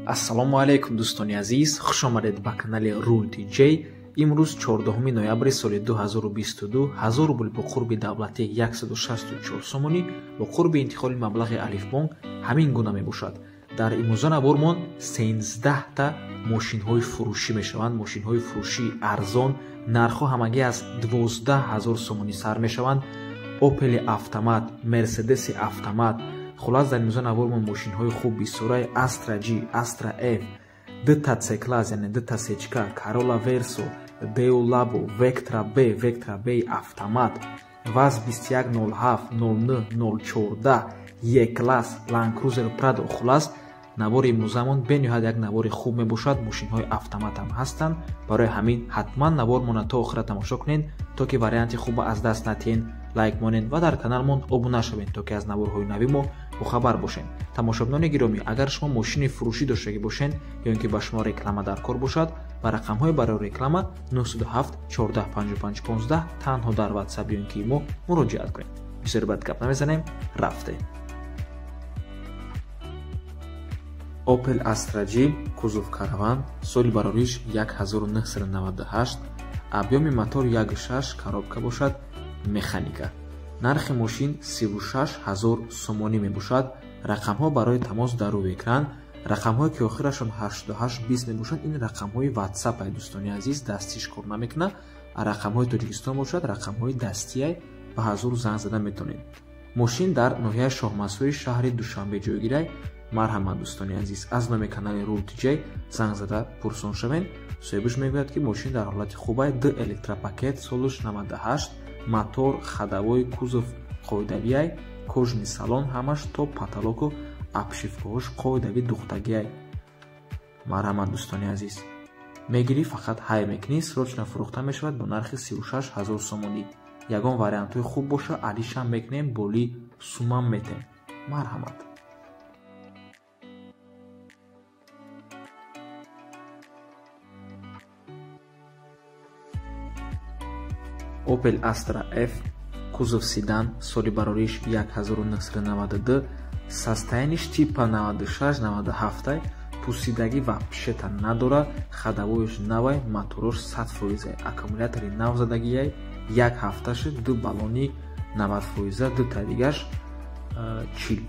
Ассалому алайкум дӯстони азиз, хуш омадед ба канали Рул TJ. Имрӯз 14 ноябри соли 2022, 1000 рубл бо қурби давлатӣ 164 сомонӣ, бо қурби интиқоли маблағи Алифбонк ҳамин гуна мебошад. Дар имрӯза навормон 13та мошинҳои фурӯшӣ мешаванд. Мошинҳои фурӯшии арзон, нархҳо ҳамагӣ аз 12 000 сомонӣ сар мешаванд. Опели автомат, Мерседеси автомат. Хулас, дар имрӯза навормон мошинҳои хуб бисёраи Astra G, Astra F, дута C-класс, яъне дута Сечка, Corolla Verso, Daewoo Labo, Vectra B, Vectra B автомат, ВАЗ 2107 09 014, E-класс, Land Cruiser Prado. Хулас, навори имрӯзамон бениҳоят як навори хуб мебошад. Мошинҳои автомат ҳам ҳастанд. Барои ҳамин ҳатман навормонро то охира тамошо кунед, то ки варианти хубро аз даст натиҳед. Лайк монед ва дар каналмон обуна шавед, то ки аз наворҳои нави мо бохабар бошед. Тамошобинони гиромӣ, агар шумо мошини фурӯшӣ доштагӣ бошед ё ин ки ба шумо реклама дар кор бошад, ба рақамҳои барои реклама 907 14 55 15 танҳо дар WhatsApp ё ин ки мо муроҷиат кунед. Бисёр бад гап намезанем, рафте. Opel Astra G, кузов караван, соли барориш 1998, объёми мотор 1.6, коробка бошад механика. Нархи мошин 36 000 сомонӣ мебошад. Рақамҳо барои тамос дар рӯи экран. Рақамҳое ки охирашон 88 20 мебошанд, ин рақамҳои WhatsApp ай, дӯстони азиз, дастиш кор намекунад. А рақамҳои Тоҷикистон бошад, рақамҳои дастиай, ба ҳазур занг зада метавонед. Мошин дар ноҳияи Шоҳмансури шаҳри Душанбе ҷойгирай. Марҳамат, дӯстони азиз, аз номи канали Рул TJ занг зада пурсон шавед. Соҳибаш мегӯяд, ки мошин дар ҳолати хубай, д электропакет, солуш 98, мотор, ходовой, кузов қоидавиай, кожаный салон, ҳамаш то потолоку обшивкаҳош қоидавӣ духтагиай. Марҳамат, дӯстони азиз, мегирӣ, фақат ҳай мекунӣ, срочно фурӯхта мешавад бо нархи 36 000 сомонӣ. Ягон вариантҳои хуб боша, алишам мекунем, боли сумам метем. Марҳамат. Opel Astra F, кузов седан, соли барориш 1992, состояниш типа 96-97, пусидагӣ вообще-то надорад, ходовоиш навай, моторош 100%, аккумулятори нав задагиай, як ҳафта шуд, ду баллони 90%, дута дигаш 40.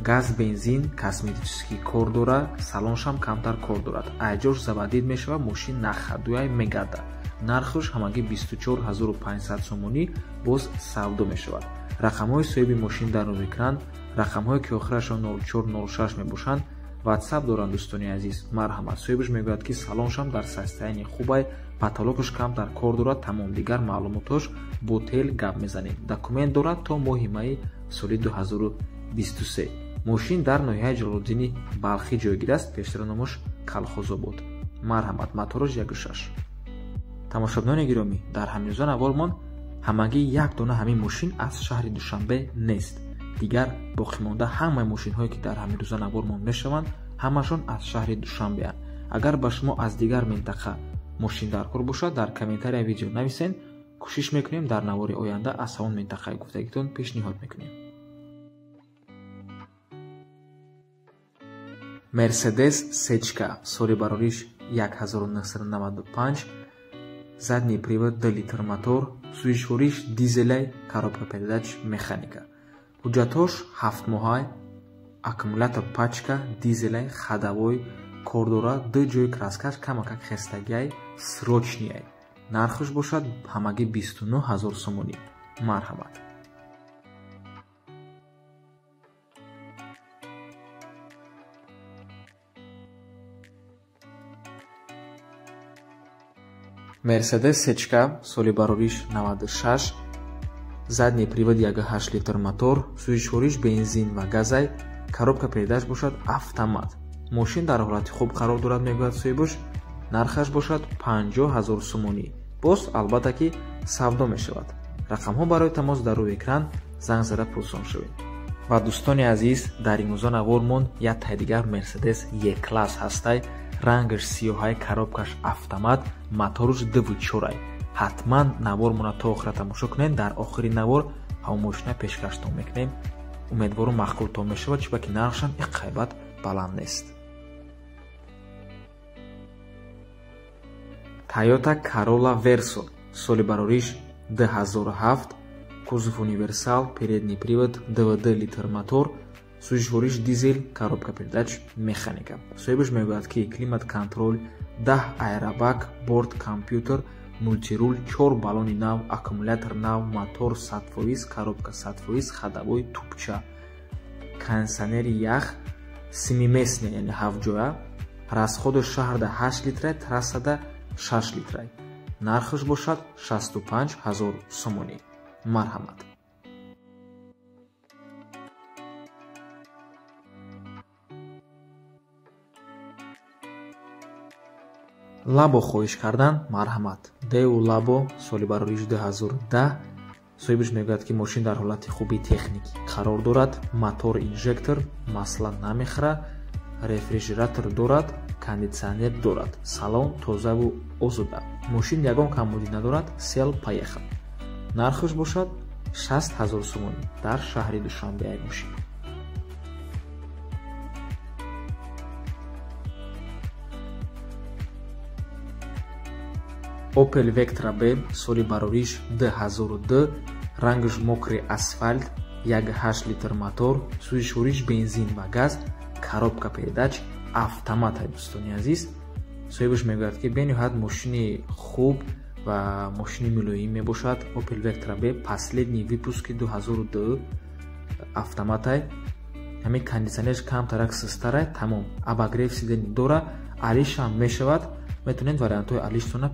Газ, бензин, косметический кор дорад, салоншам камтар кор дорад. Айҷош заводить мешавад, мошин на ходуяй, мегардад. Нархаш ҳамагӣ 24 500 сомонӣ, боз савдо мешавад. Рақамҳои соҳиби мошин дар рӯи экран, рақамҳое ки охирашон 0406 мебошанд, WhatsApp доранд, дӯстони азиз. Марҳамат, соҳибаш мегӯяд, ки салоншам дар состоянии хубай, потолокаш камтар кор дорад, тамом. Дигар маълумотош бо тел гап мезанем. Документ дорад то моҳи майи соли 2023. Мошин дар ноҳияи Ҷалолиддини Балхӣ ҷойгир аст, пештара номаш Калхозобод. Марҳамат, мотораш 1.6. Тамошобинони гиромӣ, дар ҳаминрӯза навормон ҳамагӣ як дона ҳамин мошин аз шаҳри Душанбе нест. Дигар боқимонда ҳамаи мошинҳое ки дар ҳаминрӯза навормон мешаванд, ҳамашон аз шаҳри Душанбеанд. Агар ба шумо аз дигар минтақа мошин дар кор бошад, дар комментария видео нависен, кӯшиш мекунем, дар навори оянда аз ҳамон минтақаи гуфтагитон пешниҳод мекунем. Мерседес Сечка, соли барориш 1995, задний привод, 2 литр мотор, сӯзишвориш дизелай, коробка передач механика. Ҳуҷҷатҳош 7 моҳай, аккумулятор пачка, дизелай, ходовой кор дорад, ду ҷои краскаш камакак хестагиай, срочныйай. Нархаш бошад ҳамагӣ 29 000 сомонӣ. Марҳамат. Мерседес Сечка, соли барориш 96, задний привод, 1.8 литр мотор, сӯзишвориш бензин ва газай, коробка передач бошад автомат. Мошин дар ҳолати хуб қарор дорад, мегӯяд соҳибаш, нархаш бошад 50 000 сомонӣ. Боз албатта ки савдо мешавад. Рақамҳо барои тамос дар рӯи экран, занг зада пурсон шавед. Ва дӯстони азиз, дар имрӯза навормон як тай дигар Мерседес Е-класс ҳастай, рангаш сиёҳай, коробкаш автомат, мотораш 2.4-ай. Ҳатман навормонро то охира тамошо кунед, дар охири навор ҳамон мошина пешкаштон мекунем. Умедворум, маъқултон мешавад, чунки нархшам иққайбат баланд нест. Toyota Corolla Verso соли барориш 2007, кузов универсал, передний привод, 2,2 литр мотор, сӯзишвориш дизел, коробка передач механика. Соҳибаш мегӯяд, ки климат контроль, 10 аэробак, борт компютер, мультирул, 4 баллони нав, аккумулятор нав, мотор 100%, коробка 100%, ходовой тупча, кондиционери ях, семиместный, яъне ҳафтҷоя, расходи шаҳрда 8 литрай, трассада 6 литрай. Нархаш бошад 65 000 сомонӣ. Марҳамат. Лабо хоҳиш кардан, марҳамат. Дэу Лабо соли барориш 2010. Соҳибаш мегӯяд, ки мошин дар ҳолати хуби техникӣ қарор дорад, мотор инжектор, масла намехӯра, рефрижератор дорад, кондитсионер дорад, салон тозаву озода. Мошин ягон камбудӣ надорад, сел поехал. Нархаш бошад 60 000 сомонӣ дар шаҳри Душанбе ай мошин. Opel Vectra B соли барориш 2002, рангаш мокри асфалт, 1,8 литр мотор, сӯзишвориш бензин ва газ, коробка передач автомат. Дӯстони азиз, соҳибаш мегӯяд, ки бениҳоят мошини хуб ва мошини мулоим мебошад. Opel Vectra B последний выпуски 2002 автоматай, ҳамин кондитсионерш камтарак сустарай, тамом. Обогрев сидени дора, алишам мешавад, метавонед вариантҳои алиштона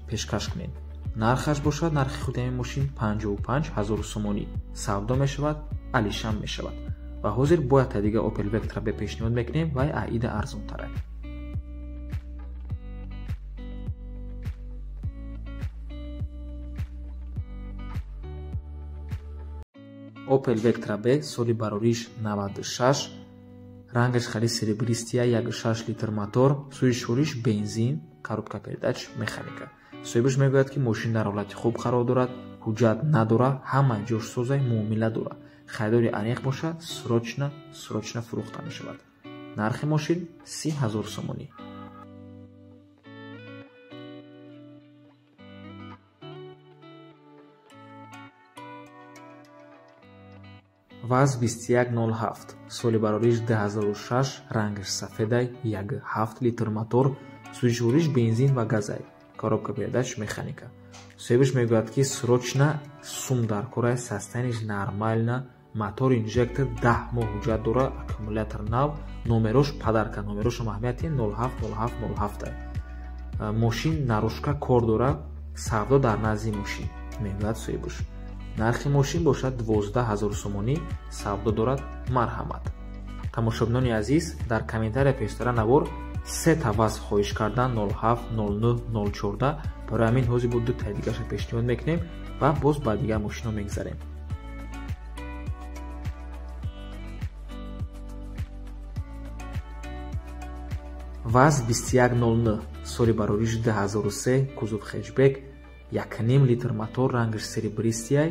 пешкаш кунед. Нархаш бошад, нархи худи ҳамин мошин 55 000 сомонӣ. Савдо мешавад, алишам мешавад. Ва ҳозир бояд та дига Opel Vectra B пешниҳод мекунем, вай аида арзонтарай. Opel Vectra B соли барориш 96, рангаш хеле серебристия, 1,6 литр мотор, сӯзишвориш бензин, коробка передач механика. Соҳибаш мегӯяд, ки мошин дар ҳолати хуб қарор дорад, ҳуҷҷат надора, ҳама ҷош созай, муомила дора. Харидори аниқ бошад, срочно срочно фурӯхта мешавад. Нархи мошин 30 000 сомонӣ. ВАЗ 2107 соли барориш 2006, рангаш сафедай, 1,7 литр мотор, сӯзишвориш бензин ва газай, коробка передач механика. Соҳибаш мегӯяд, ки срочно сум дар корай, состояниш нормально, мотор инжектор, 10 моҳ ҳуҷҷат дора, аккумулятор нав, номерош падарка, номерошам аҳамияти 070707. Мошин нарушка кор дора, савдо дар назди мошин, мегӯяд соҳибаш. Нархи мошин бошад 12 000 сомонӣ, савдо дорад, марҳамат. Тамошобинони азиз, дар комментария пештара навор се та ВАЗ хоҳиш кардан 07, 09, 014. Барои ҳамин ҳозир бо ду таи дигарша пешниҳод мекунем ва боз ба дигар мошинҳо мегзарем. ВАЗ 2109 соли барориш 2003, кузов хэтчбек, 1,5 литр мотор, рангаш серебристияй,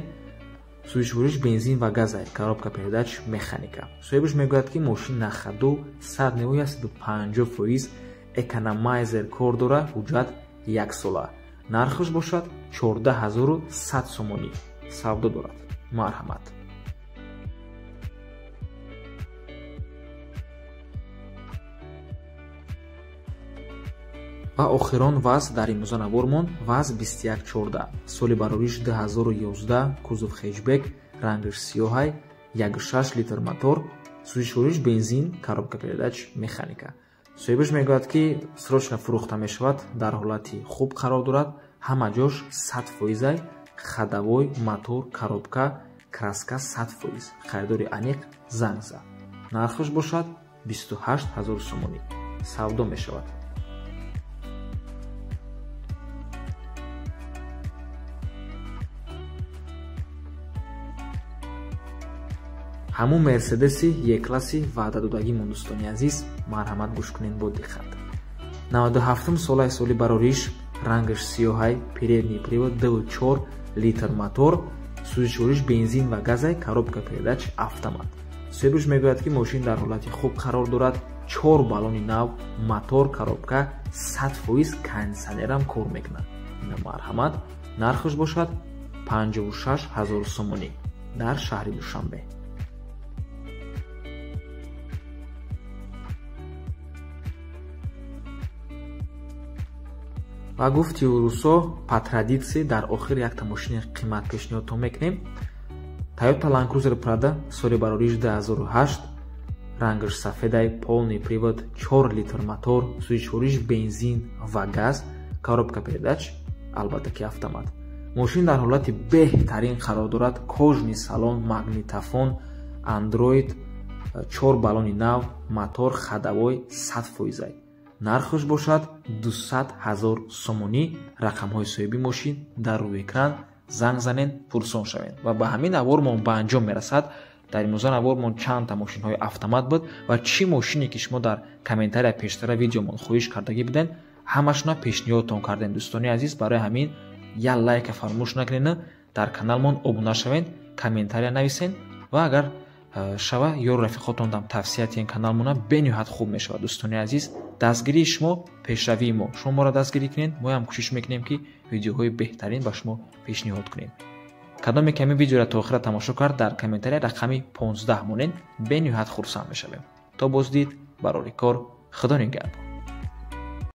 сӯзишвориш бензин ва газай, коробка передач механика. Соҳибаш мегӯяд, ки мошин на ходу 100-150% экономайзер кор дора, ҳуҷҷат 1 сола. Нархаш бошад 14100 сомонӣ. Савдо дорад. Марҳамат. Ва охирон ВАЗ дар имрӯза навормон ВАЗ 2114 соли барориш 2011, кузов хэтчбек, рангаш сиёҳай, 1,6 литр мотор, сӯзишвориш бензин, коробка передач механика. Соҳибаш мегӯяд, ки срочно фурӯхта мешавад, дар ҳолати хуб қарор дорад, ҳама ҷош 100%, ходовой, мотор, коробка, краска 100%. Харидори аниқ занг зад. Нархаш бошад 28 000 сомонӣ. Савдо мешавад. Ҳамун Мерседеси Е-класси ваъдадодагимон, дӯстони азиз, марҳамат гӯш кунед бо диққат. 97 солаи соли барориш, рангаш сиёҳай, передний привод, 2,4 литр мотор, сӯзишвориш бензин ва газай, коробка передач автомат. Соҳибаш мегӯяд, ки мошин дар ҳолати хуб қарор дорад, 4 баллони нав, мотор, коробка 100% кондитсионерам кор мекунад. Ина марҳамат, нархаш бошад 56 000 сомонӣ дар шаҳри Душанбе. Ва гуфти русо по традитсия дар охир якта мошини қимат пешниҳодтон мекунем. Toyota Land Cruiser Prado соли барориш 2008, рангаш сафедай, полный привод, 4 литр мотор, сӯзишвориш бензин ва газ, коробка передач, албатта ки автомат. Мошин дар ҳолати беҳтарин қарор дорад, кожный салон, магнитофон, Android, 4 баллони нав, мотор ходовой 100%. Нархаш бошад 200 000 сомонӣ. Рақамҳои соҳиби мошин дар рӯи экран, занг занен, пурсон шавед. Ва ба ҳамин навормон ба анҷом мерасад. Дар имрӯза навормон чандта мошинҳои автомат буд ва чӣ мошине ки шумо дар комментария пештара видеомон хоҳиш кардагӣ буден, ҳамашона пешниҳодтон кардем дӯстони азиз. Барои ҳамин як лайка фаромӯш накунед, дар каналмон обуна шавед, комментария нависен ва агар шава ёру рафиқотондам тавсия тиҳен каналмона, бениҳоят хуб мешавад дӯстони азиз. Дастгирии шумо пешравии мо. Шумо моро дастгирӣ кунед, моям кӯшиш мекунем ки видеоҳои беҳтарин ба шумо пешниҳод кунем. Кадоме ки ҳамин видеоро то охира тамошо кард, дар комментария рақами 15 монед, бениҳоят хурсанд мешавем. То боздид, барори кор, Худо нигаҳбон.